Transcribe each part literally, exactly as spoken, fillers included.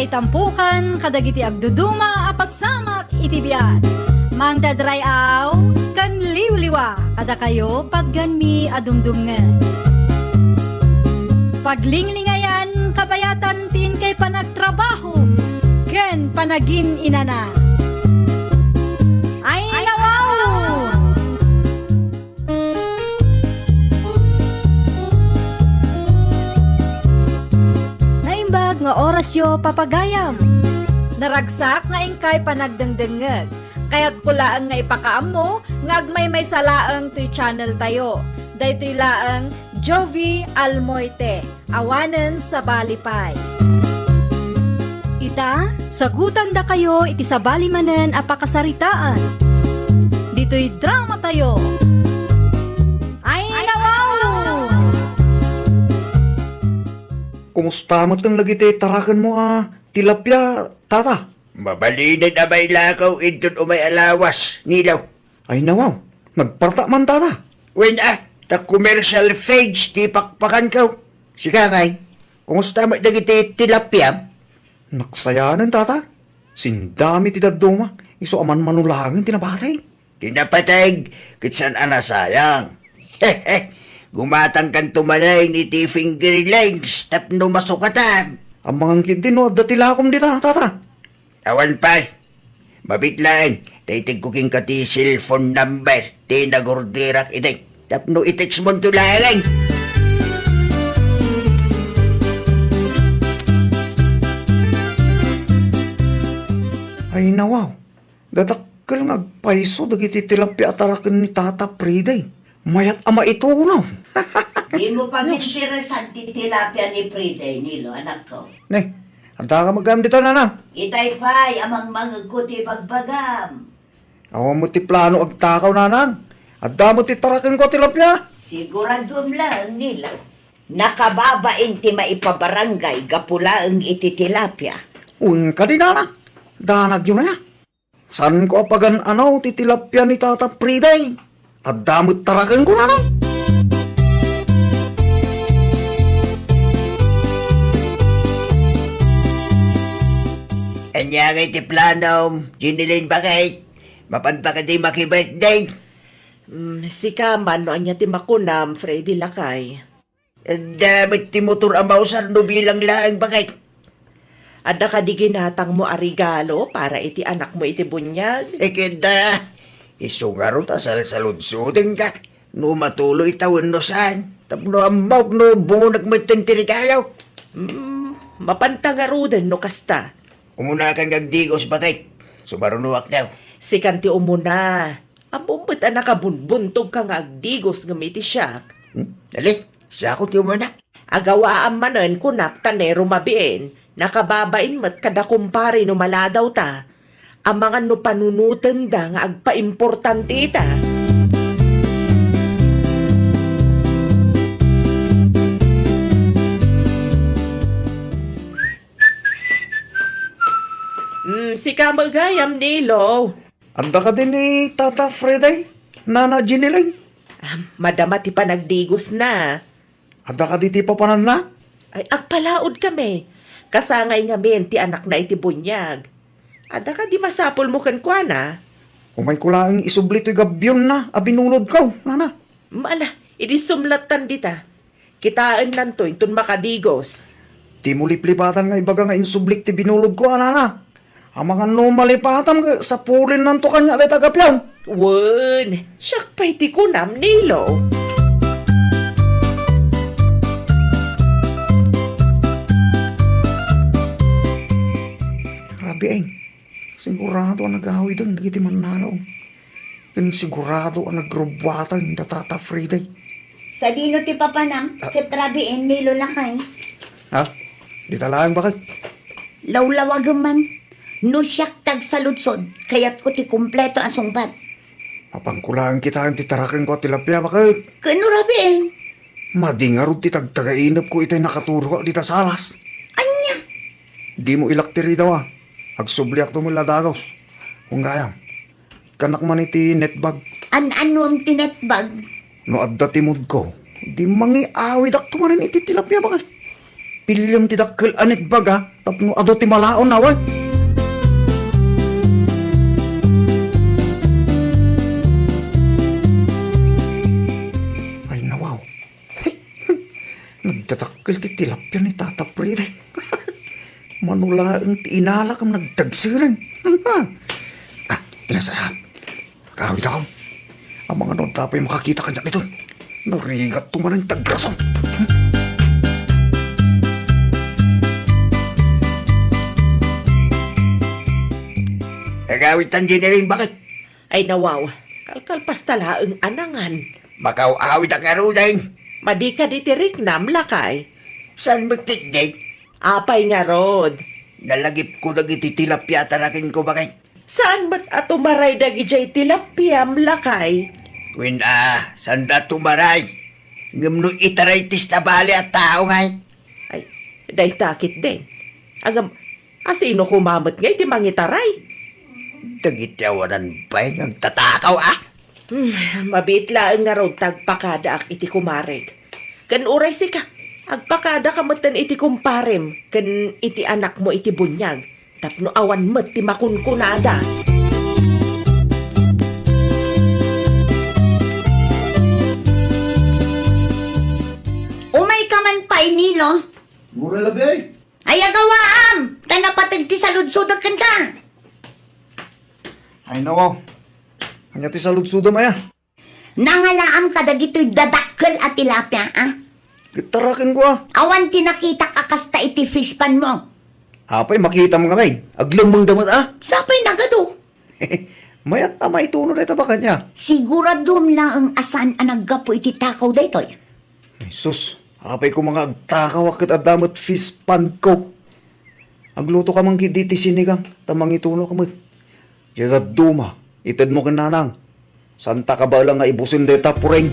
Itampukan kadagiti agduduma a pasamak iti biag. Mangted ray-aw ken liwliwa kadakayo patganmi a dumdumngeg. Paglinglingayan kabayatan ti inkay panagtrabaho ken panagin-inana. Ay, nawaw! Naimbag nga orasyo, papagayam. Naragsak nga inkay panagdengdengngeg. Kayatko laeng nga ipakaammo nga agmaymaysa laeng toy channel tayo. Daytoy laeng Jovi Almoite. Awanen sabali pay. Ita, sagutandakayo iti sabali manen a pakasaritaan. Ditoy drama tayo. Ay, nawaw! Kumusta met dagiti tarakenmo a tilapia, tata? Mabalinen a mailakaw inton umay a lawas, Nilo. Ay, nawaw. Nagparta man, tata. Wen a, ta commercial page ti pakpakanko. Sika, kay, kumusta met dagiti tilapia? Naksayanen, tata. Sindami ti dadduma. Isu a manmano laeng ti napateg. Ti napateg, ket saan a nasayang. Gumatangkanto manen iti fingerlings tapno masukatan. Amangan ketdi no adda ti lakom dita, tata. Awan pay. Mabiit laeng, ta itegko kenka ti cellphone number ti nagorderak idi. Tapno i-text monto laeng. Ay, nawaw. Dadakkel nga agpayso dagiti tilapia a taraken ni Tata Friday. Mayat a maitunaw. Dimo panginteresan ti tilapia ni Friday, Nilo, anakko. Ne, adda ka magam dita, nanang? Itay pay a mangmangegko ti bagbagam. Awan met ti plano agtakaw, nanang. Adda met ti tarakenko a tilapia. Siguraduem laeng, Nilo. Nakababain ti maipabarangay gapu laeng iti tilapia. Wen kadi, nanang. Danagyo na. Saanko a pagan-anaw ti tilapia ni Tata Friday. Adda met tarakenko, nanang. Ania ngay ti planom, Jenny Lane, bakit? Mapanta kadi maki-birthday? Mm, sika man, no ania ti makunam, Freddy lakay? Adda met ti motor a mausar no bilang laeng, bakit? Adda kadi ginatangmo a regalo para iti anakmo iti buniag? Eh, keda, isu ngarud a salsaludsodenka no matuloy ta wenno saan. Tapno ammok no bunak metten ti regalo. Mm, mapanta ngaruden no kasta. Umunakan nga agdigos, bakit? Sumarunoak daw. Sikan ti umuna. Ammom met a nakabunbuntogka nga agdigos ngem iti siak. Hmm? Ali, siakon ti umuna. Agawaam manen kunak ta ne rumabiin, nakababain met kada kumpare no maladawta. Amangan no panunotenda nga agpaimportante ita. Hmm, sika met gayam, Nilo. Adda kadi ni Tata Freddy, Nana Jenny Lane? Ah, madama ti panagdigosna. Adda kadi ti papananna? Ay, agpalaod kami. Kasangay ngamin ti anakna iti buniag. Adda kadi masapulmo kenkuana? Umayko laeng isubli toy gabionna a binulodko, nana. Mala, idi sumlattan dita. Kitaennanto inton makadigos. Dimo liplipatan nga ibaga nga insublik ti binulodko, a nana. Amangan no malipatam ket sapulinnanto kaniak dayta a gapion. Wen, siak pay ti kunam, Nilo. Rabieng, sigurado a nagawiden dagiti mannalaw. Ken sigurado a nagrubbuatan da Tata Freddy. Sadino ti papanam? Ah. Ket rabiin ni Lola Kay. Ha? Dita laeng, bakit? Lawlawagem man. No siak ti agsaludsod, kayatko ti kompleto a sungbat. Mapanko laeng kitaen ti tarakenko a tilapia, bakit? Ken no rabiin? Madi ngarud ti tagtagainepko itay nakaturoak dita salas. Ania? Dimo ilak ti ridaw a. Agsubliakto met la dagos. Wen gayam. Ikkanak man iti netbag. An-anuem ti netbag? No adda timudko, di mangiawidakto manen iti tilapia, bakit? Ilim ti dakkel a naibaga tapno adu ti malaon, awan. Ay, nawaw. Nagdadakkel ti tilapia ni Tata Freddy. Mano laeng ti inala ken nagdagsereng. Ah, ti nasayaat. Agawidakon. Amangan no adda pay makakita kaniak ditoy. Narigat to manen ti agraso. Agawidtan, Jeneline, bakit? Ay, nawaw, kalkalpas ta laeng a nangan. Makaw-awidak ngaruden. Madi kadi ti riknam, lakay. Saan met ti date? Apay ngarud? Nalagipko dagiti tilapia a tarakenko, bakit? Saan met a tumaray dagidiay tilapiam, lakay? Wen a, saanda a tumaray. Ngem no itaray ti sabali a tao ngay. Ay, dayta ketdin. Ngem, asino koma met ngay ti mangitaray? Dagiti awanan pay nga agtatakaw, a? Hmm, mabiit laeng ngarud ta agpakadaak iti kumarek. Ken uray sika, agpakadaka metten iti kumparem ken iti anakmo iti buniag, tapno awan met ti makunkunada. Umayka man pay, Nilo. Gura labi ay. Ay, agawaam! Ta napateg ti saludsodek kenka. Ay, nako. Ania ti saludsodem, aya? Nangalaam kadagitoy dadakkel a tilapia, a? Ket tarakenko, a. Awan ti nakitak a kasta iti fish pond mo. Apay, makitam nga, bay. Aglemmengda met, a? Sapay nagadu. Mayat a maituno dayta baket, nia. Siguradom laeng a saan a naggapu iti takaw daytoy. Ay, sus, apay koma nga agtakaw a ket adda met fish pond ko. Aglutoka man ketdi ti sinigang, ta mangitunok met. Diay dadduma, itedmo ken nanang. Saanta kabaelan nga ibusen dayta pureng.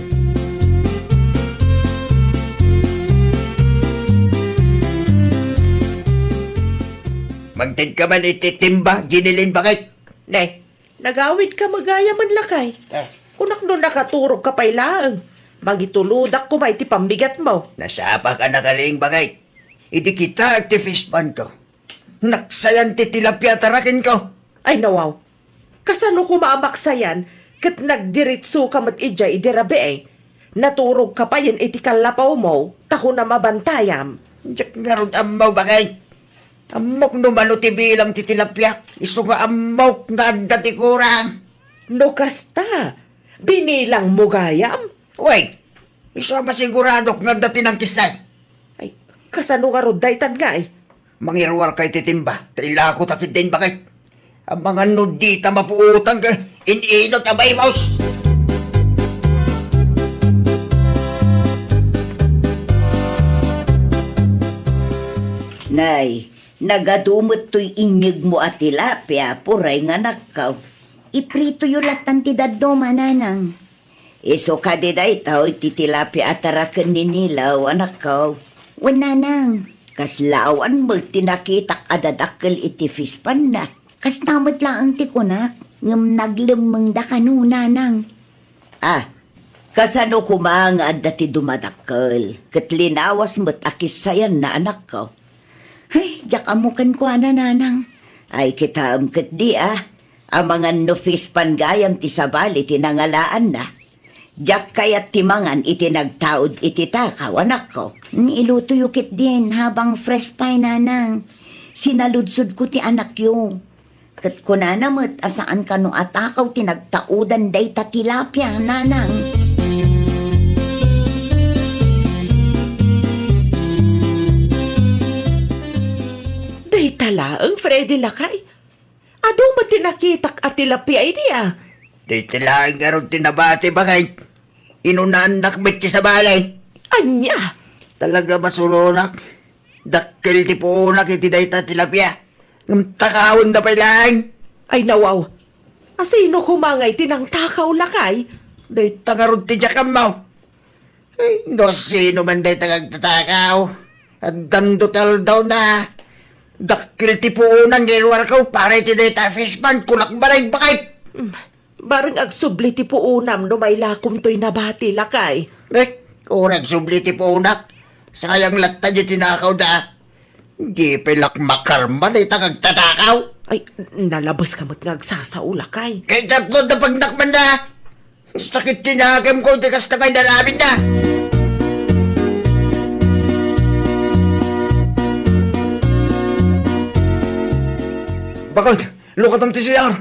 Mangtedka man iti timba, Jeneline, bakit? Ne, nagawidka met gayamen, lakay. Ah. Kunak no nakaturogka pay laeng, mangitulodak koma iti pambigatmo. Nasapak a nakaliing, bakit? Idi kitaek ti fish pond ko, naksayan ti tilapia a tarakenko. Ay, nawaw. Kasano koma a maksayan ket nagdiretsoka met idiay idi rabii? Naturogka payen iti kallapawmo, ta kunam a bantayam. Diak ngarud ammo, bakit? Ammok no mano ti bilang ti tilapia, isu nga ammok nga adda ti kurang. No kasta, binilangmo gayam? Wen, isu a masiguradok nga adda ti nangkissay. Ay, kasano ngarud daytan ngay? Mangiruarka iti timba, ta ilakotak ketdin, bakit? Amangan no dita mapuotan ket in-inut a baybos. Nay, nagadu met toy inyegmo a tilapia, pureng nga anakko. Ipritoyo lattan ti dadduma, nanang. Isu kadi daytoy ti tilapia a taraken ni Nilo, anakko? Wen, nanang. Kasla awan met ti nakitak a dadakkel iti fish pond-na. Kasta met laeng ti kunak, ngem naglemmengda kano, nanang. Ah, kasano koma nga adda ti dumadakkel, ket linawas met a kissayanna, anakko? Ay, diak ammo kenkuana, nanang. Ay, kitaem ketdi, a. Amangan no fish pond gayam ti sabali ti nangalaanna. Diak kayat ti mangan iti nagtaud iti takaw, anakko. Ilutoyo ketdin habang fresh pay, nanang. Sinaludsodko ti anakyo. Ket kunana met a saan kano a takaw ti nagtaudan dayta tilapia, nanang. Dayta laeng, Freddy lakay. Adu met ti nakitak a tilapia idi, a. Dayta laeng ngarud ti nabati, bakit? Inunaannak met ti sabali. Ania? Talaga masuronak. Dakkel ti puonak iti dayta tilapia. Ngem takawenda pay laeng. Ay, nawaw. Asino koma ngay ti nangtakaw, lakay? Dayta ngarud ti diak ammo. Ay, no sino man dayta nga agtatakaw? Addan do ti aldawna. Dakkel ti puonan nga iruarko para iti dayta a fish pond, kunak balay, bakit? Hmm. Bareng agsubli ti puonam no mailakom toy nabati, lakay. Eh, uray agsubli ti puonak. Sayang latta diay tinakawda. Di pay la makarma dayta nga agtatakaw. Ay, nalabes ka met nga agsasao, lakay. Kay tapno da pagnakman da. Sakit ti nakemko, ti kasta nga inaramidda. Bakit? Lukatam ti C R.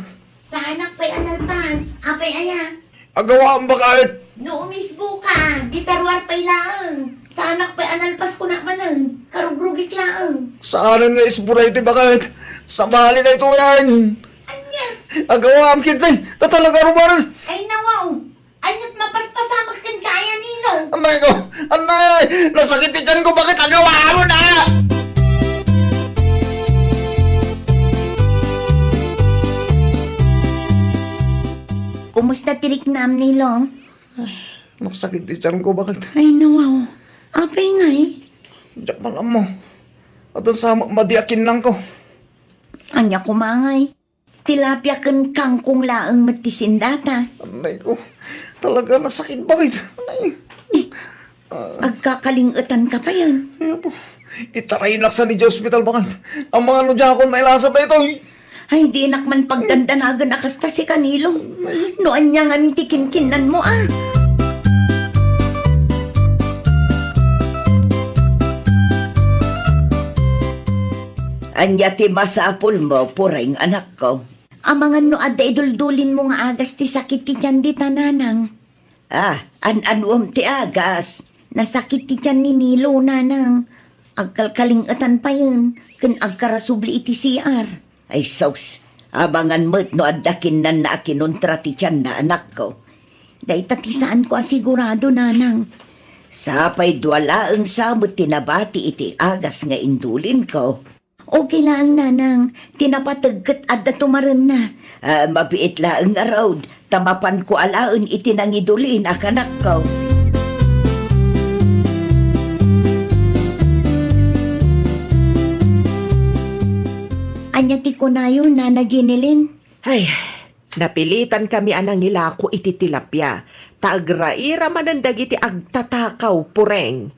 Saanak pay a nalpas. Apay aya? Agawaam, bakit? No umisbo ka, dita ruar pay laeng. Saanak pay a nalpas, kunak manen. Karugrugik laeng. Saanen nga isbo daytoy, bakit? Sabali daytoyen. Ania? Agawaam ketdi. Ta talaga ruar. Ay, nawaw. Ania't mapaspasamak kenka aya, Nilo? Anay ko. Anay. Nasakit ti tianko, bakit? Agawaam na. Kumusta ti riknam, Nilo? Ay, nasakit ti tianko, bakit? Ay, nawaw. Apay ngay? Diak man ammo. Addan sa madi a kinnangko. Ania koma ngay? Tilapia ken kangkong laeng met ti sendata. Anay ko. Talaga nasakit, bakit? Anay. Agkakaling-etan ka payen. Ay, apo. Itaraynak sa ni ospital, bakit? Amangan no diakon mailasa daytoy. Ay, dinak man pagdandanagan a kasta, sika, Nilo. No ania ngamin ti kinkinnanmo, a? Ania ti masapulmo, Pureng, anakko? Amangan no adda iduldulinmo nga agas ti sakit ti tian dita, nanang. Ah, an-anuem ti agas? Nasakit ti tian ni Nilo, nanang. Agkalkaling-etan payen, ken agkarasubli iti C R. Ay sus, amangan met no adda kinnanna a kinuntra ti tianna, anakko. Dayta ti saanko a sigurado, nanang. Sapay dua laeng sa met ti nabati iti agas nga indulinko. Okay laeng, nanang. Ti napateg ket adda tumarenna. Ah, mabiit laeng ngarud, ta mapanko alaen iti nangidulin a kanakko. Ania ti kunayo, Nana Jenilyn? Ay, napilitankami a nangilako iti tilapia, ta agraira manen dagiti agtatakaw, Pureng.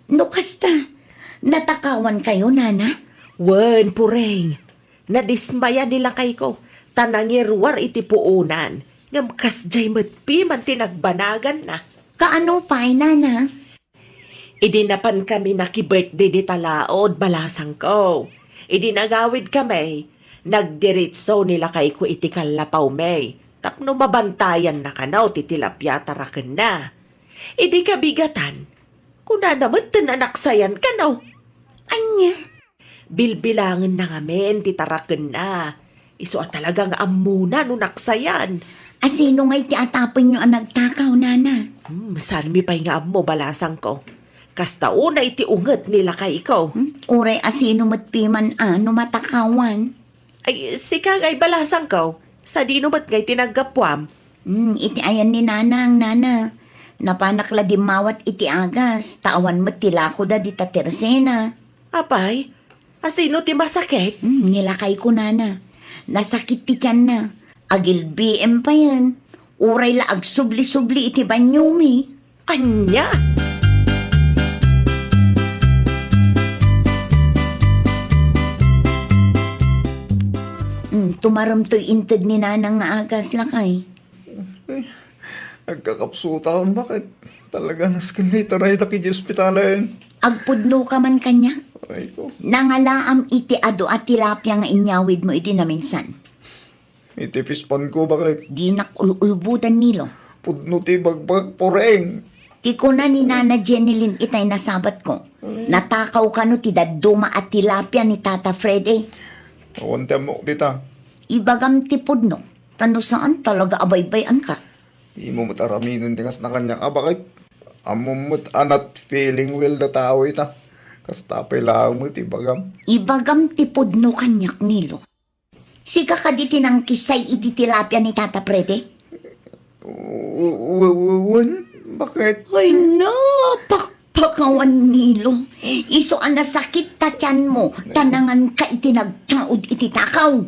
No kasta, natakawankayo, nana? Wen, Pureng. Nadismaya ni lakayko, ta nangiruar iti puonan, ngem kasdiay met piman ti nagbanaganna. Kaano pay, nana? Idi napankami nakibirthday dita laod, balasangko. Idi nagawidkami, nagdiretso ni lakayko iti kallapawmi, tapno mabantayanna kano ti tilapia a tarakenna. Idi kabigatan, kunana metten a naksayan kano. Ania? Bilbilangenna ngamin ti tarakenna. Isu a talaga nga ammona no naksayan. A sino ngay ti atapenyo a nagtakaw, nana? Hmm, saanmi pay nga ammo, balasangko. Kasta unay ti unget ni lakayko. Hmm? Uray a sino met piman a no matakawan? Ay, sika ngay, balasangko. Sadino met ngay ti naggapuam? Hmm, iti ayan ni nanang, nana. Napanak la dimmawat iti agas, ta awan met ti lakoda dita tersena. Apay, a sino ti masakit? Hmm, ni lakayko, nana. Nasakit ti tianna. Agilbiim payen. Uray la agsubli-subli iti banyomi. Ania? Hmm, tumarem toy inted ni nanang nga agas, lakay. Ay, agkakapsutan, bakit? Talaga, nasken nga itaraydak iti ospitalen. Agpudno ka man kaniak? Ay ko. Nangalaam iti adu a tilapia nga inyawidmo idi naminsan. Iti pispanko, bakit? Dinak ul-ulbodan, Nilo. Pudno ti bagbagak, Pureng. Ti kuna ni Nana Jenilyn itay nasabatko, natakaw kano ti dadduma a tilapia ni Tata Freddy. Awan ti ammok dita. Ibagam ti pudno. Ta no saan, talaga a baybay-anka. Dimo met aramiden ti kasna kaniak a, bakit? Ammom met a not feeling well dataw ita. Kasta pay laeng met ibagam. Ibagam ti pudno kaniak, Nilo. Sika kadi ti nangkissay iti tilapia ni Tata Freddy? W-, w-, w-, wen? Bakit? Ay, napakpakawan, Nilo. Isu a nasakit ta tianmo, ta nanganka iti nagtaud iti takaw.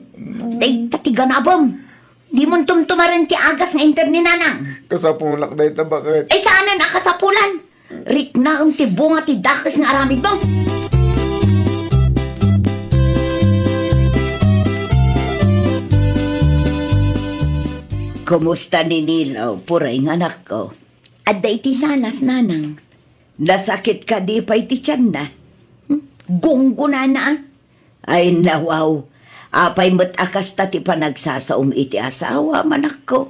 Dayta ti ganabem. Dimon tumtumaren ti agas nga inted ni nanang. Kasapulak dayta, bakit? Ay, saanen a kasapulan. Riknaem ti bunga ti dakes nga aramidmo. Kumusta ni Nilo, Pureng, anakko? Adda iti salas, nanang. Nasakit kadi pay ti tianna? Hmm? Gunggonana, ah. Ay, nawaw. Apay met a kasta ti panagsasaom iti asawam, anakko?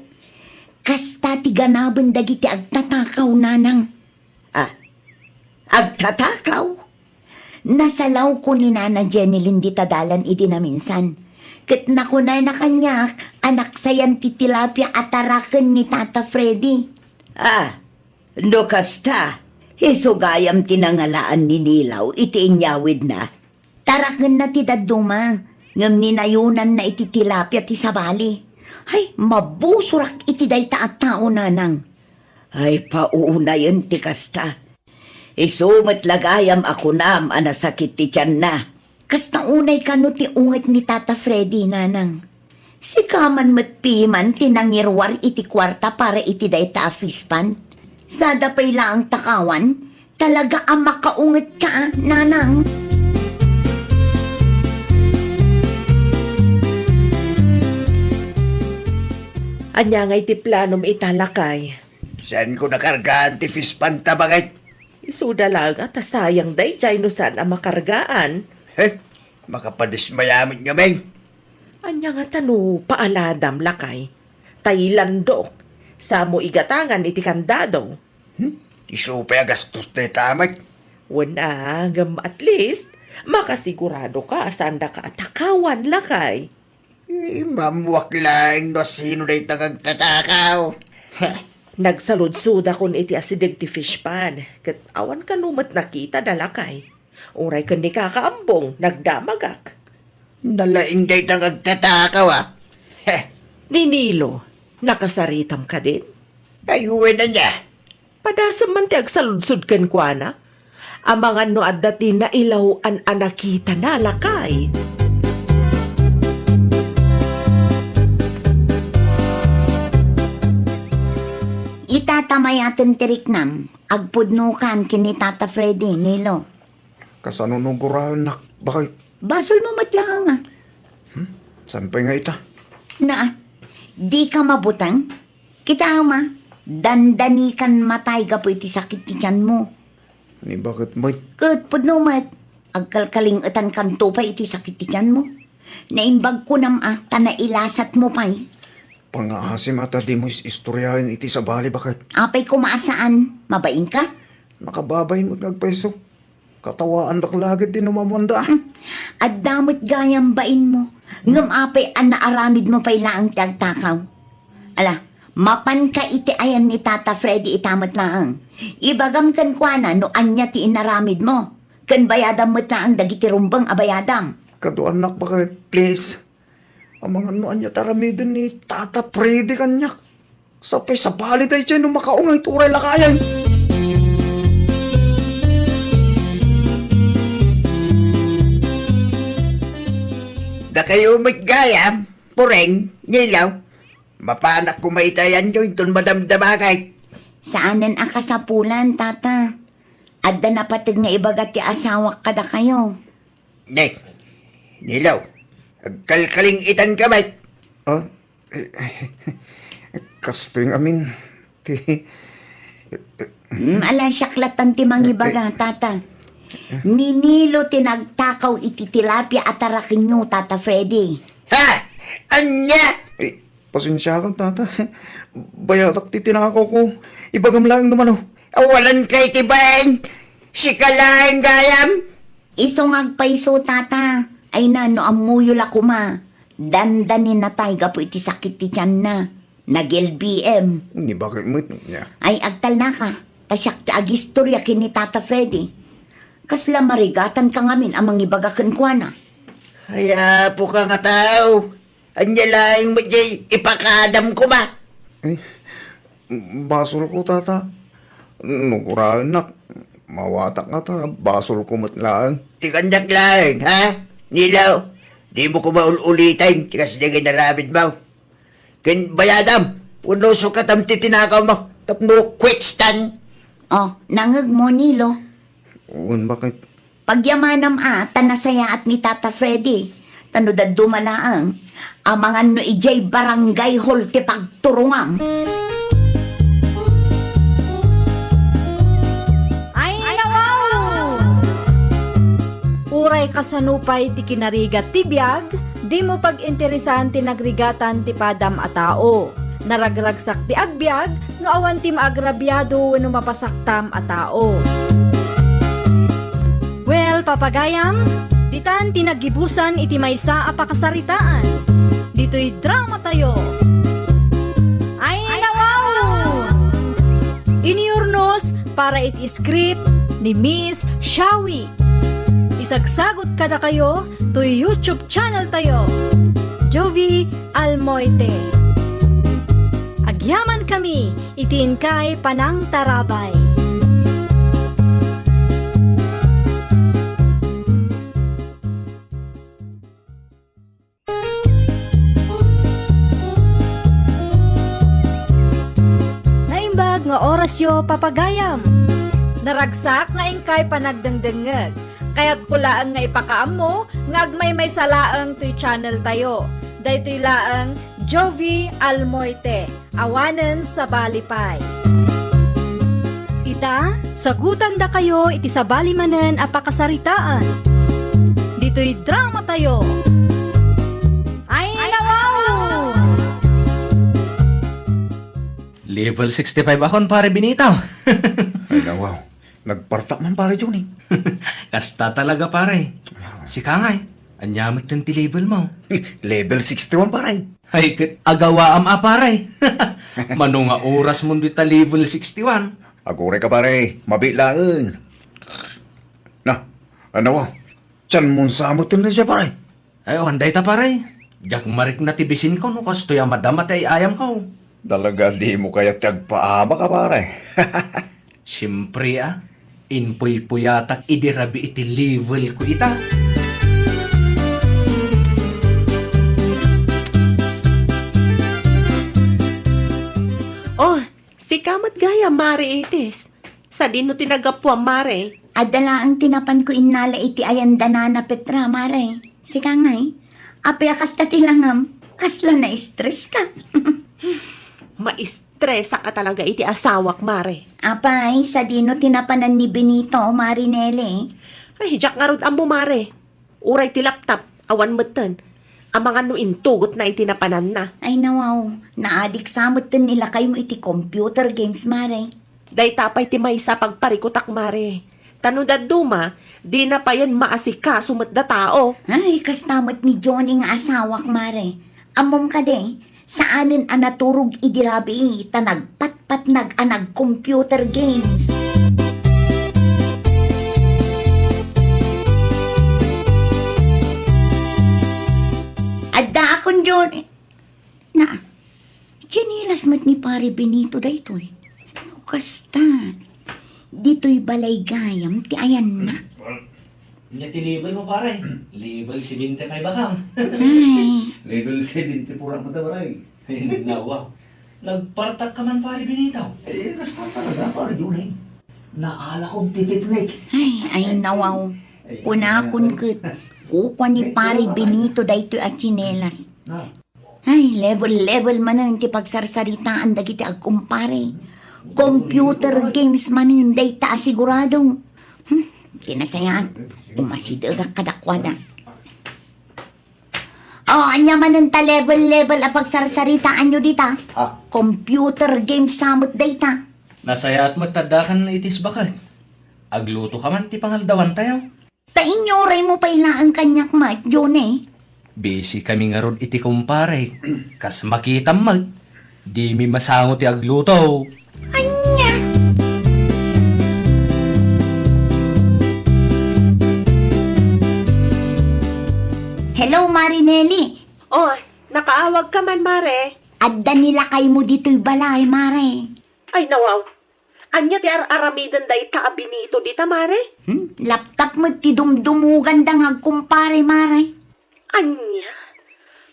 Kasta ti ganaben dagiti agtatakaw, nanang. Ah, agtatakaw? Nasalawko ni Nana Jenilyn dita dalan idi naminsan. Ket nakunana kaniak a naksayan ti tilapia a taraken ni Tata Freddy. Ah, no kasta, isu gayam ti nangalaan ni Nilaw iti inyawidna. Tarakenna ti dadduma, ngem ninayonanna iti tilapia ti sabali. Ay, mabusorak iti dayta a tao, nanang. Ay, paunayen ti kasta. Isu met la gayam a kunam a nasakit ti tianna. Kasta unay kano ti unget ni Tata Freddy, nanang. Sika man met piman ti nangiruar iti kuarta para iti dayta a fish pond. Sada pay laeng takawan, talaga a makaunget ka, nanang. Ania ngay ti planom ita, lakay? Saanko nakargaan ti fish pond ta, baket? Isuda laeng a ta sayang daydiay no saan a makargaan. He, makapadismaya met ngamin. Ania ngata no paaladam, lakay? Tay landok, samo igatangan iti kandado. Hmm? Isu pay a gastos dayta met. Wen a, ngem at least, makasigurado ka a saandaka a takawan, lakay. Imammuak laeng no sino dayta nga agtatakaw. Heh. Nagsaludsodakon iti asideg ti fish pond, ket awan kano met nakitada, lakay. Uray ken ni Kaka Ambong, nagdamagak. Nalaing dayta nga agtatakaw, ah. Heh. Ni Nilo, nakasaritam kadin? Ay, wen ania. Padasem man ti agsaludsod kenkuana. Amangan no adda ti nailaw-an a nakitana, lakay. Ita ta mayaten ti riknam, agpudnokan ken ni Tata Freddy, Nilo. Kasano no guraennak, baket? Basolmo met laeng, ah. Hmm? Saan pay nga ita? Naa, dika mabuteng? Kitaem a, dandanikan matay gapu iti sakit ti tianmo. Ni baket met? Ket pudno met, agkalkaling-etankanto pay iti sakit ti tianmo. Naimbag kunam a, ta nailasatmo pay. Pangaasim a ta dimo is-istoriaen iti sabali, baket. Apay koma a saan, mabainka? Nakababain met nga agpayso. Katawaandak la ketdi no mamuanda. Hmm. Adda met gayam bainmo. Ngem apay a naaramidmo pay laeng ti agtakaw? Ala, mapanka iti ayan ni Tata Freddy ita met laeng. Ibagam kenkuana no ania ti inaramidmo. Ken bayadam met laeng dagiti rumbeng a bayadam. Kaduaennak, baket, please. Amangan no ania ti aramiden ni Tata Freddy kaniak. Sapay sabali daydiay no makaunget uray lakayen. Dakayo met gayam, Pureng, Nilo. Mapanak koma iti ayanyo inton madamdamagak. Saanen a kasapulan, Tata. Adda napateg nga ibaga ti asawak kadakayo. Ne, Nilo, agkalkaling-etanka met. Ah, eh, eh, kastoy ngamin ti... Mm, ala, siak latta ti mangibaga, eh, Tata. Ni Nilo ti nagtakaw iti tilapia a tarakenyo, Tata Freddy. Ha? Ania? Eh, Pasensiakan, Tata. Bayadak ti tinakaw ko. Ibagam laeng no mano. Awanan kay ti bain. Sika laeng gayam. Isu nga agpayso, Tata. Ay na, no ammoyo la koma. Dandani natay gapu iti sakit ti tianna. Nag-L B M. Ni bakit met niya? Ay, agtalnaka. Ta siak ti agistorya ken ni Tata Freddy. Kasla marigatan ka ngamin a mangibaga kenkuana. Ay, apo ka nga tao. Ania laeng met jay ipakadam koma? Eh, basol ko, Tata. No guraennak, mawatak nga ta, basol ko met laeng. Ti kaniak laeng, ha? Nilo, dimo koma ul-uliten ti kasdiay nga inaramidmo. Ken bayadam, wenno sukatam ti tinakawmo, tapno quits tan. Oh, nangngegmo, Nilo? Wen, bakit? Pagyamanam a, ta nasayaat ni Tata Freddy. Ta no dadduma laeng, amangan no idiay barangay hall ti pagturongam. Ay, nawaw! Uray kasano pay ti kinarigat ti biag, dimo pag-interesan ti nagrigatan ti padam a tao. Naragragsak ti agbiag no awan ti maagrabiado wenno mapasaktam a tao. Well, papagayam, ditan ti naggibusan iti maysa a pakasaritaan. Ditoy drama tayo. Ay, nawaw! Inurnos para iti script ni Miss Shawi. Isagsagot kadakayo toy YouTube channel tayo, Jovi Almoite. Agyaman kami iti inkay panangtarabay. Naimbag nga orasyo, papagayam. Naragsak nga inkay panagdengdengngeg. Kayatko laeng nga ipakaammo nga agmaymaysa laeng toy channel tayo. Daytoy laeng Jovi Almoite. Awanen sabali pay. Ita, sagutandakayo iti sabali manen a pakasaritaan. Ditoy drama tayo. Ay, nawaw! Level sixty-five akon, pare Benito. Ay, nawaw. Nagpartak man, pare Johnny. Kasta talaga, pare. Sika ngay, ania met ti level mo? Level sixty-one, pare. Ay, ket agawaam a, pare. Mano nga oras mo dita level sixty-one? Aguray ka, pare. Mabiit laeng. Na, ania? Saan mo sa met ti siya, pare? Ay, awan dayta, pare. Diak marikna ti bisinko no kastoy a madama ti ay-ayamko. Talaga, dimo kayat ti agpaabak a, pare. Siempre, a. Impuypuyatak idi rabii ti level ko ita. Oh, sika met gayam, Mare Itis. Sadino ti naggapuam, Mare? Adda laeng ti napanko innala iti ayan da Nana Petra, Mare. Sika ngay, apay a kasta ti langam? Kasla na-stress ka? Maistresak a talaga iti asawak, Mare. Apay, sadino ti napanan ni Benito, Mare Nelly? Ay, diak ngarud ammo, Mare. Uray ti laptop, awan metten. Amangan no intugotna iti napananna. Ay, nawaw, naadik sa metten ni lakaymo iti computer games, Mare. Dayta pay ti maysa a pagparikutak, Mare. Ta no dadduma, dina payen maasikaso met da tao. Ay, kasta met ni Johnny nga asawak, Mare. Ammom kadi, saanen a naturog idi rabii ta nagpatpatnag a nag-computer games. Adda akon, Johnny. Na, tsinelas met ni Pare Benito daytoy. No kasta, ditoy balay gayam ti ayanna. Ania ti level mo, pare? Level seventy-five ka. Ay. Level seventy-four ako ta, pare. Nawa. Nagpartak ka man, Pare Benito. Eh, basta talaga, Pare Junay. Naala kong titiknik. Ay, ay, nawaw. Kunakon ket, kukua ni Pare Benito daytoy a tsinelas. Na, Ay, level-level manen ti pagsarsaritaan dagiti agkumpare. Computer games manen dayta a sigurado. Hmm, ti nasayaat, umasidegak kadakuada. Oh, ania manen ta level-level a pagsarsaritaanyo dita? Ha? Computer games sa met dayta. Nasayaat met ta addakan iti isbaket. Agluto ka man ti pangaldawantayo. Ta inyoray mo pay laeng kaniak met, Johnny. Busy kami ngarud iti kumpare. Kas makitam met, dimi masango ti agluto. Ania? Hello, Mare Nelly. Oh, nakaawag ka man, Mare. Adda ni lakaymo ditoy balay, Mare. Ay, nawaw. Ania ti ar-aramiden dayta a Benito dita, Mare? Hmm? Laptop met ti dumdumoganda nga agkumpare, Mare. Ania?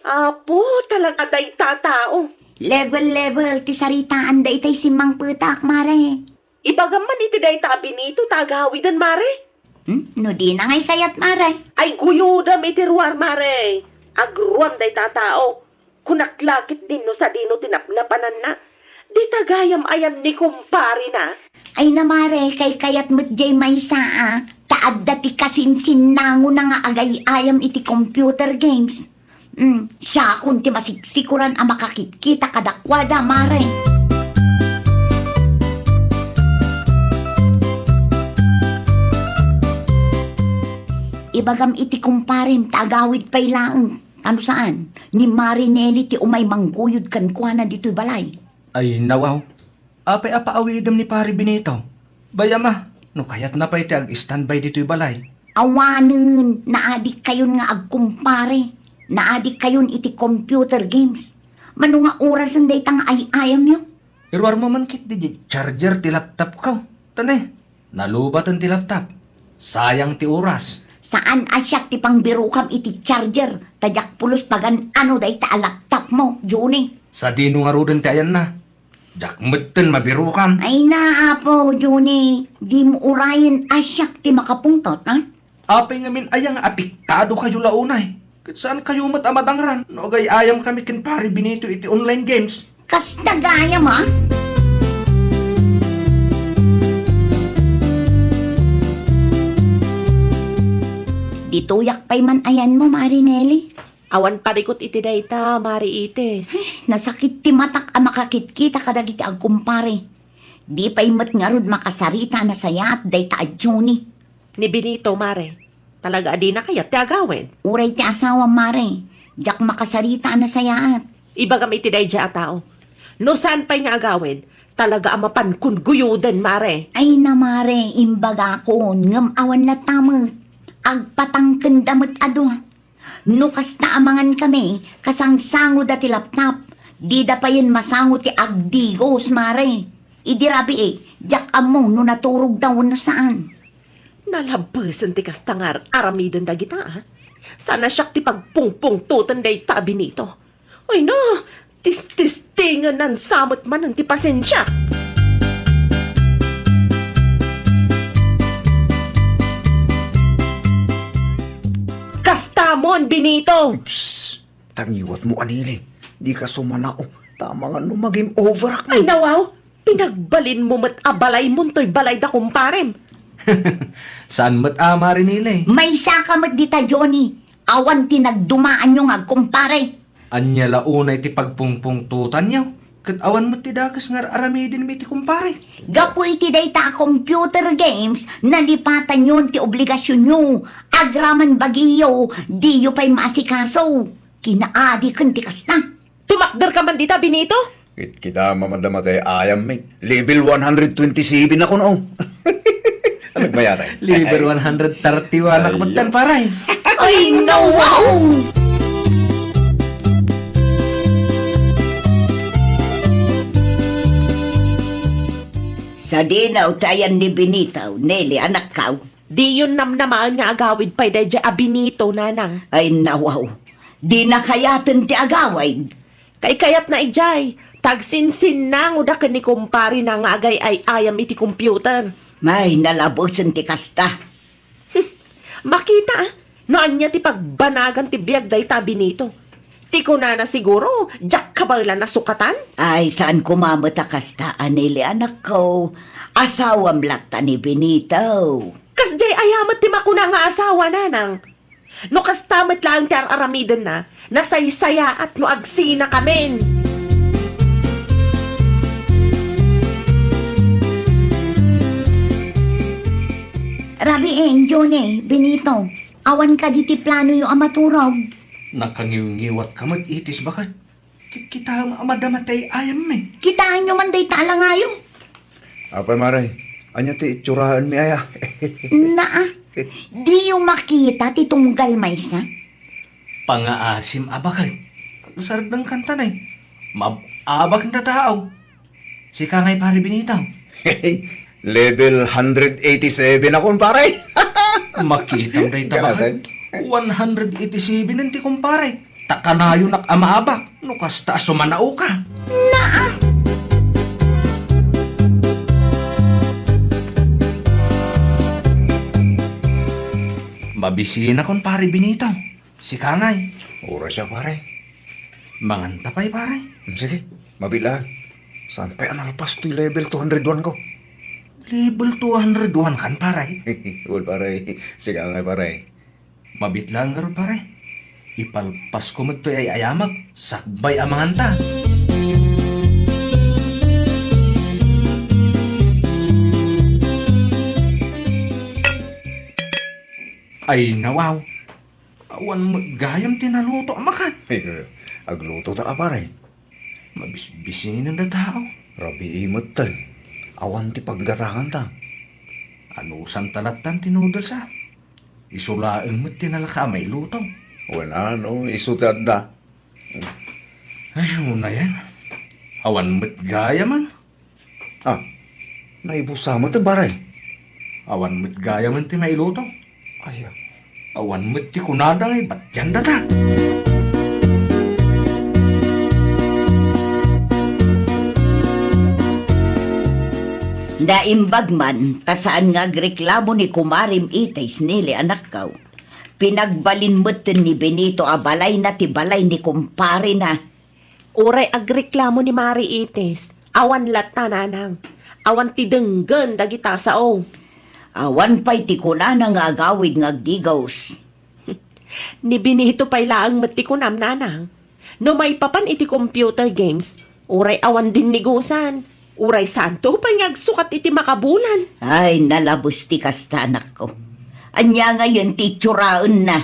Apo, talaga dayta a tao. Level-level ti saritaanda itay simmangpetak, Mare. Ibagam man iti dayta a Benito ta agawiden, mare. Hmm? No dina ngay kayat, mare? Ay, guyodem iti ruar, mare. Agruam dayta a tao. Kunak la ketdin no sadino ti napnapananna. Dita gayam ayan ni kumparena. Ay na, mare, kaykayat met jay maysa a, ta adda ti kasinsinnangona nga agay-ayam iti computer games. Hmm, siakon ti masiksikuran a makakitkita kadakuada, mare. Ibagam iti kumparem ta agawid pay laeng. Ano saan? Ni Mari Nelly ti umay mangguyod kenkuana ditoy balay. Ay, nawaw. Apay a paawidem ni Pari Benito? Bay-am a, no kayatna pay ti ag-standby ditoy balay. Awanen, naadikkayon nga agkumpare. Naadikkayon iti computer games. Mano nga orasen dayta nga ay-ayamyo? Iruarmo man ketdi diay charger ti laptopko. Tane, nalubaten ti laptop. Sayang ti oras. Saan a siak ti pangbirokam iti charger, ta diak pulos pagan-ano dayta a laptopmo, Johnny. Sadino ngaruden ti ayanna? Diak metten mabirokam. Ay na, Apo Johnny, dimo urayen a siak ti makapungtot, ha? Apay ngamin aya nga apektado kayo la unay? Ket saan kayo met a madangran no agay-ayam kami ken Pari Benito iti online games? Kasta gayam, a? Ditoyak pay man ayanmo, Mari Nelly. Awan parikut iti dayta, Mari Itis. Nasakit ti matak a makakitkita kadagiti agkumpare. Di pay met ngarud makasarita a nasayaat dayta a Johnny. Ni Benito, mare. Talaga a dina kayat ti agawid. Uray ti asawam, mare. Diak makasarita a nasayaat. Ibagam iti daydiay a tao. No saan pay nga agawid, talaga a mapankon guyoden, mare. Ay na, mare, imbagakon, ngem awan latta met. Agpatangkenda met a dua. No kasta a mangankami, kasangsangoda ti laptop, dida payen masango ti agdigos, mare. Idi rabii, diak ammo no naturogda wenno saan. Nalabesen ti kasta nga ar-aramiden dagita, a? Saan a siak ti pagpungpungtoten dayta a Benito. Ay na, tististingenan sa met manen ti pasensiak. Kastamon, Benito! Psst! Tangiwatmo, a Nelly. Dika sumanao. Tama nga no ma-game overak mo. Ay, nawaw! Pinagbalinmo met a balaymonto toy balay da kumparem. Saan met a, Mari Nelly? Maysaka met dita, Johnny. Awan ti nagdumaanyo nga agkumpare. Ania la unay ti pagpungpungtotanyo? Ket awan met ti dakes nga ar-aramiden mi ti kumpare. Gapu iti dayta a computer games, nalipatanyon ti obligasionyo. Agraman bagiyo, diyo pay maasikaso. Kinaadiken ti kasta. Tumakderka man dita, Benito? Kitkita, mamadama tay ayam, mi. Level one hundred twenty-seven ako, no? Ano ba yan, eh? Level one hundred thirty-one ako, ay, metten, yes, paray. Ay, no, wow! Sadino ti ayan ni Benito, Nelly, anakkaw? Diyon namnamaen nga agawid pay daydiay a Benito, nanang. Ay, nawaw. Dina kayaten ti agawid. Kaykayatna idiay, ta agsinsinnangoda ken ni kumparena nga agay-ay-ayam iti computer. Ay, nalabesen ti kasta. Makita, a, no ania ti pagbanagan ti biag dayta a Benito. Ti kunana siguro, diak kabaelan a sukatan? Ay, saan koma met a kasta, a Nelly, anakko. Asawam latta ni Benito. Kasdiay aya met ti makuna nga asawa, nanang? No kasta met laeng ti ar-aramidenna, nasaysayaat no agsinakamin. Rabiin, Johnny, Benito, awan kadi ti planoyo a maturog? Nakangiwngiwatka met, Itis, baket. Kitkitaem a madama tay ayam, eh. Kitaenyo man dayta a langayo. Apay, mare, ania ti itsuraenmi aya? Naa, diyo makita ti tunggal maysa? Pangaasim a baket. Sardeng kantan, eh. Maab-abak nga tao. Sika ngay, Pare Benito. Level hundred eighty-seven akon, pare. Makitam dayta, baket. One hundred eighty-seven ti kumpare. Ta kanayonak a maabak no kasta a sumanaoka. Naa! Mabisina kon pare Benito. Sika ngay. Oras ya, pare. Manganta pay, pare. Hmm, sige, mabiit la. Saan pay a nalpas toy level two hundred one ko? Level two hundred one kan, pare? Well, pare. Sika ngay, pare. Mabiit laeng ngarud, pare. Ipalpasko met toy ay-ayamek, sakbay a manganta. Ay, nawaw. Awan met gayam ti naluto a makan. Ay, agluto ta, pare. Mabisbisinen da tao. Rabii metten. Awan ti paggatanganta. Anusan ta lattan ti noodles, a? Isu laeng met ti nalaka a mailuto. Wen, ano, isu ti adda. Ay, unayen. Awan met gayamen. Ah, naibusa met, pare. Awan met gayamen ti mailuto. Ay, ah. Awan met ti kunada nga ibatyan data. Naimbag man, ta saan nga agreklamo ni kumarem Itis, Neli, anakko. Pinagbalin metten ni Benito a balayna ti balay ni kumparena. Uray agreklamo ni Mari Itis, awan latta, nanang. Awan ti denggen dagita sao. Awan pay ti kunana nga agawid nga agdigos. Ni Benito pay laeng met ti kunam, nanang. No maipapan iti computer games, uray awan dinnigusan. Uray santo pay nga agsukat iti makabulan. Ay, nalabes ti kasta, anakko. Ania ngayen ti itsuraenna?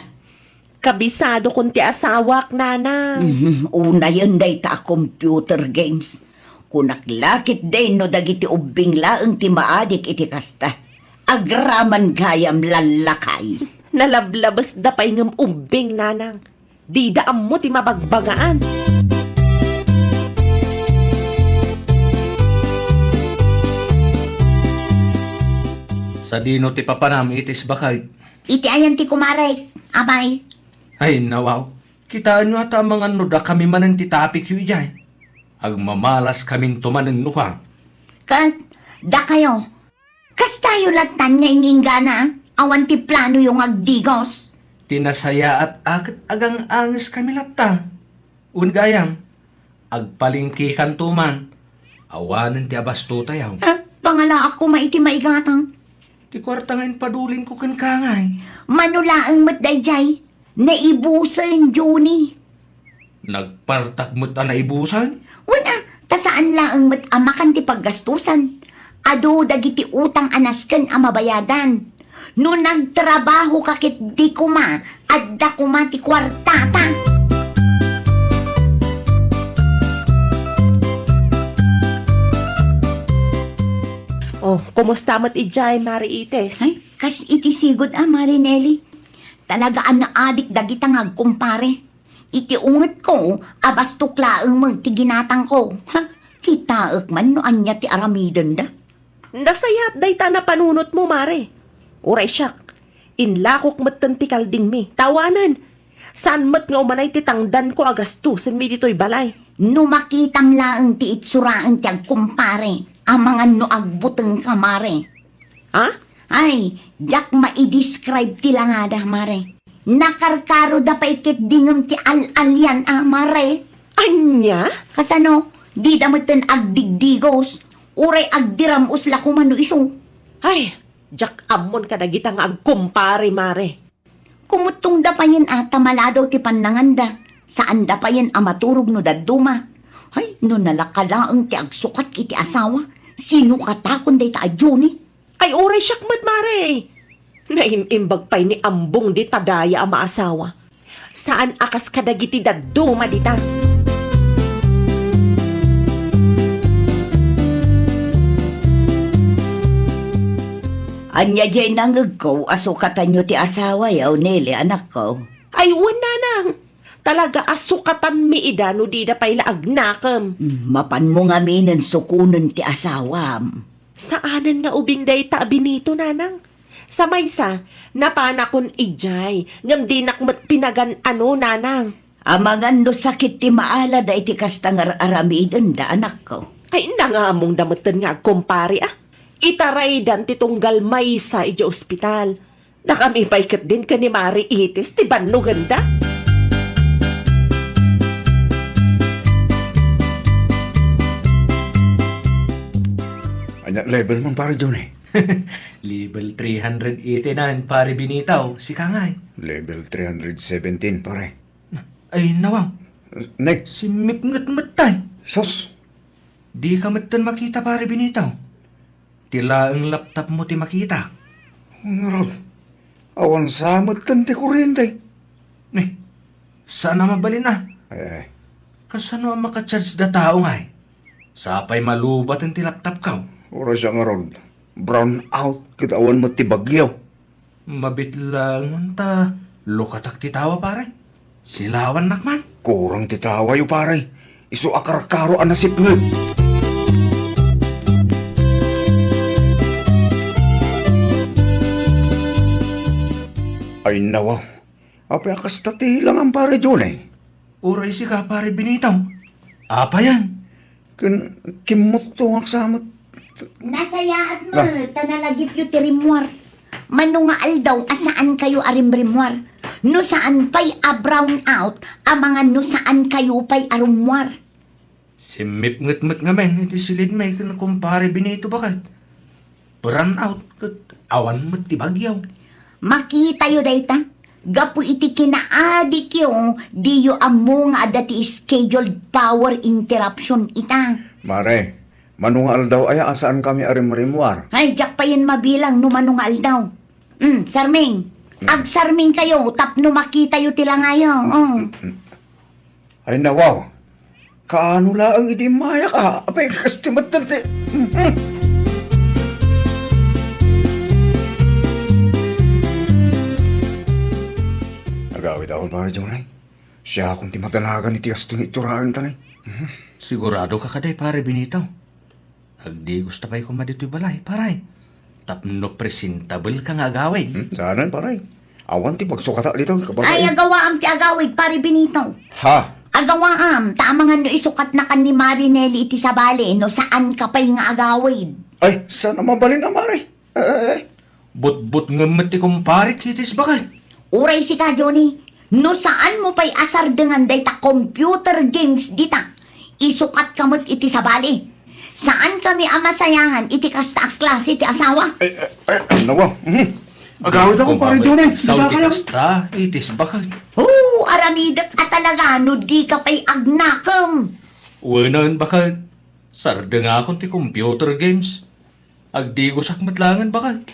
Kabisadokon ti asawak, nanang. Mhm, unayen dayta a computer games. Kunak la ketdin no dagiti ubbing laeng ti maadik iti kasta. Agraman gayam, lallakay. Nalablabesda pay ngem ubbing, nanang. Dida ammo ti mabagbagaan. Sadino ti papanam, Itis, baket? Iti ayan ti kumarek, amay? Ay, nawaw. Kitaenyo a ta amangan no dakami manen ti tapikyo idiay. Agmamalaskaminto manen, nuha. Ket, dakayo, kastayo lattan nga ing-inggana, awan ti planoyo nga agdigos. Ti nasayaat a ket agang-angeskami latta. Wen gayam, agpalengkekanto man. Awanen ti abastotayo. Eh, pangalaak koma iti maigatang. Ti kuarta nga impadulinko kenka ngay. Mano laeng met daydiay? Naibusen, Johnny. Nagpartak met a naibusen? Wen a, ta saan laeng met a makan ti paggastusan. Adu dagiti utang a nasken a mabayadan. No nagtrabahoka ketdi koma, adda koma ti kuartata. Oh, kumusta met idiay, Mari Itis? Ay, kas iti sigud a, Mari Nelly. Talaga a naadik dagita nga agkumpare. Iti ungetko a bastok laeng met ti ginatangko. Ha? Kitaek man no ania ti aramidenda. Nasayaat dayta a napanunotmo, Mare. Uray siak, inlakok metten ti kaldingmi. Ta awanen, saan met nga umanay ti tangdanko a gastusenmi ditoy balay. No makitam laeng ti itsuraen ti agkumpare, amangan no agbutengka, Mare. Ha? Ay, diak maidescribe ti langada, Mare. Nakarkaroda pay ketdi ngem ti al-alian a, Mare. Ania? Kasano? Dida metten agdigdigos, uray agdiram-os la koma no isu. Ay, diak ammon kadagita nga agkumpare, Mare. Kumuttongda payen a ta maladaw ti pannanganda. Saanda payen a maturog no dadduma. Ay, no nalaka laeng ti agsukat iti asawa, sinukatakon dayta a Johnny. Ay, uray siak met, Mare. Naim-imbag pay ni Ambong dita daya a maasawa. Saan a kas kadagiti dadduma dita. Ania diay nangegko a sukatanyo ti asawayo, Nelly, anakko? Ay, wen, nanang. Talaga a sukatanmi ida no dida pay la agnakem. Hmm, mapanmo ngaminen sukonen ti asawam. Saanen nga ubing dayta a Benito, nanang. Sa maysa, napanakon idiay, ngem dinak met pinagan-ano, nanang. Amangan no sakit ti maalada iti kasta nga ar-aramidenda, anakko. Ay, nangamongda metten nga agkumpare, a. Itaraydan ti tunggal maysa idiay ospital. Nakami pay ketdin ken ni Mari Itis ti bannogenda. Ania level mo, Pare Johnny? Level three hundred eighty-nine, Pare Benito. Sika ngay? Level three hundred seventeen, pare. Ay, nawaw. Ne? Simmipnget met tay. Sus! Dika metten makita, Pare Benito. Ti laeng laptopmo ti makita. Ngarud, awan sa metten ti kurente. Ne, saan a mabalin a? Eh, eh. Kasano a makacharge da tao ngay? Sapay malubaten ti laptopko. Uray siak ngarud, brown out ket awan met ti bagyo. Mabit laeng ta lukatak ti tawa, pare. Silawannak man. Kurang ti tawayo, pare. Isu a karkaro a nasipnget. Ay, nawa. Apay a kasta ti langam, Pare Johnny? Uray sika, Pare Benito. Apayan? Ken, kimmutto nga sa met. Nasayaat met, ta nalagipyo ti rimmuar. Mano nga aldaw a saan kayo a rimrimmuar? No saan pay a brown out, amangan no saan kayo pay a rummuar. Simmipnget met ngamin iti silidmi ken Kumpare Benito baket. Brown out ket awan met ti bagyo. Makitayo dayta. Gapu iti kinaadikyo, diyo ammo nga adda ti scheduled power interruption ita. Mare, mano nga aldaw aya a saankami a rimrimmuar? Ay, diak payen mabilang no mano nga aldaw. Mm, sarming. Mm. Agsarming kayo tapno makitayo ti langayo. Oh. Mm. Ay, nawaw. Kaano laeng idi immayak, a? Apay, kasti met ti, mm. Agawid akon, Pare Johnny. Siakon ti madanagan iti kastoy nga itsuraen ta ni. Mhm. Sigurado ka kadi, Pare Benito? Agdigos ta pay koma ditoy balay, pare. Tapno presentable ka nga agawid. Hmm, saanen, pare. Awan ti pagsukatak ditoy, kababay. Ay, agawaam ti agawid, Pare Benito. Ha? Agawaam, ta amangan no isukatnakan ni Mari Nelly iti sabali, no saan ka pay nga agawid. Ay, saan a mabalin a, Mari? Eh, eh, eh. Butbutngem met ti kumpare Kitis baket. Uray sika, Johnny, no saanmo pay a sardengan dayta computer games dita, isukatka met iti sabali. Saankami a masayangan iti kasta a klase ti asawa. Eh, eh, eh, nawa. Mhm. Agawid ako, Pare Johnny. Sao ti kasta, Kitis baket. Oh, aramidek a talaga no dika pay agnakem. Wen, baket. Sardengakon ti computer games. Agdigosak met laengen, baket.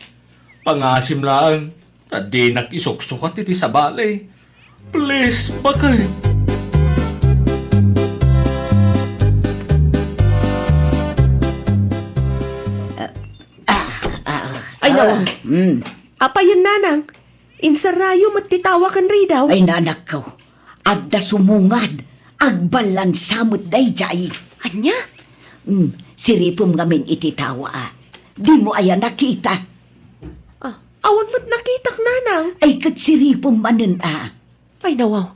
Pangasim laeng ta dinak isuksukat iti sabali. Please, baket. Ah, ah, ah, Ay, nawa. Ah, mm. Apayen, nanang. Insarrayo met ti tawa ken ridaw. Ay, nanakko. Adda sumungad, agballansa met daydiay. Ania? Hmm, siripem ngamin iti tawa, a. Dimo aya nakita? Ah, awan met nakitak, nanang. Ay, ket siripem manen, a. Ay, nawaw.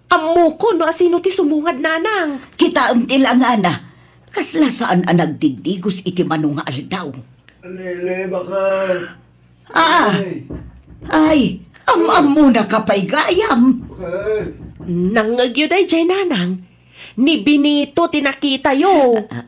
Ammokon no asino ti sumungad, nanang. Kitaem ti langana. Kasla saan a nagdigdigos iti mano nga aldaw. Lele, baket. Ah! Ay. Ay, am-ammona ka pay gayam. Baket. Nangngegyo daydiay, nanang. Ni Benito ti nakitayo. Ah,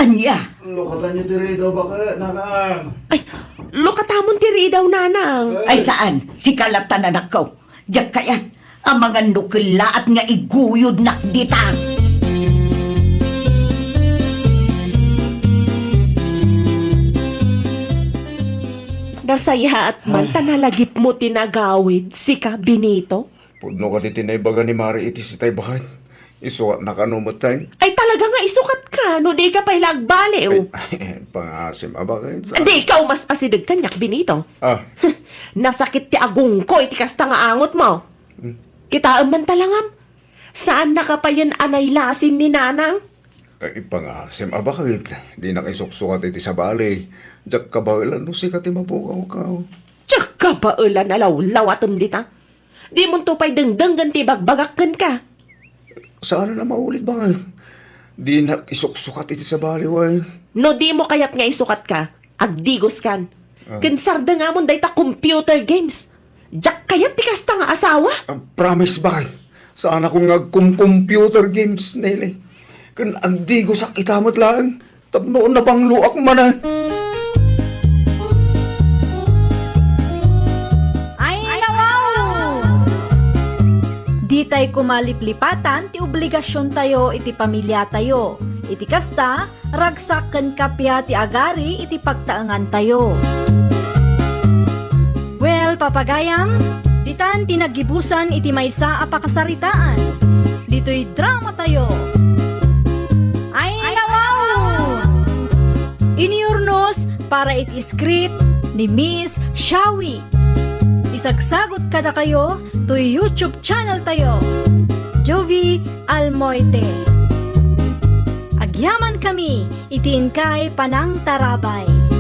ania? Lukatanyo ti ridaw, baket, nanang. Ay, lukatamon ti ridaw, nanang. Ay, saan? Sika latta, anakko. Diak kayat, amangan no kellaat nga iguyodnak dita. Nasayaat man ta nalagipmo ti nagawid, sika, Benito. Pudno kadi ti naibaga ni Mari iti sitay baket. Isukat na kano met, tay? Ay, talaga nga isukat ka, no di ka pay la agbaliw. Ay, ay, pangasim a baket, sa- Di ka umas asideg kaniak, Benito. Ah. Nasakit ti agungko iti kasta nga angot mo. Hmm. Kitaem man talangam. Saan nakapayen a nailasin ni nanang? Ay, pangasim a baket. Dinak isuksukat iti sabali. Diak kabaelan no sika ti mapukaw ka. Diak kabaelan a lawlawatem dita. Dimonto pay dengdenggen ti ibagbagak kenka. Saan a maulit, baket. Dinak isuksukat iti sabali, wen. No dimo kayat nga isukat ka, agdigos kan. Ah. Ken sardeng amon dayta computer games. Diak kayat ti kasta nga asawa. Ah, promise, baket. Saanakon nga agkum-computer games, Nelly. Ken agdigosak ita met laeng tapno nabangloak manen. Ay, nawaw! Ditay koma liplipatan ti obligasiontayo iti pamiliatayo. Iti kasta, ragsak ken kappia ti agari iti pagtaengantayo. Well, papagayam, ditan ti naggibusan iti maysa a pakasaritaan. Ditoy dramatayo. Ay, nawaw! Iniurnos para iti script ni Miss Shawi. Isagsagut kadakayo toy YouTube channel tayo, Jovi Almoite. Agyaman kami iti inkay panangtarabay.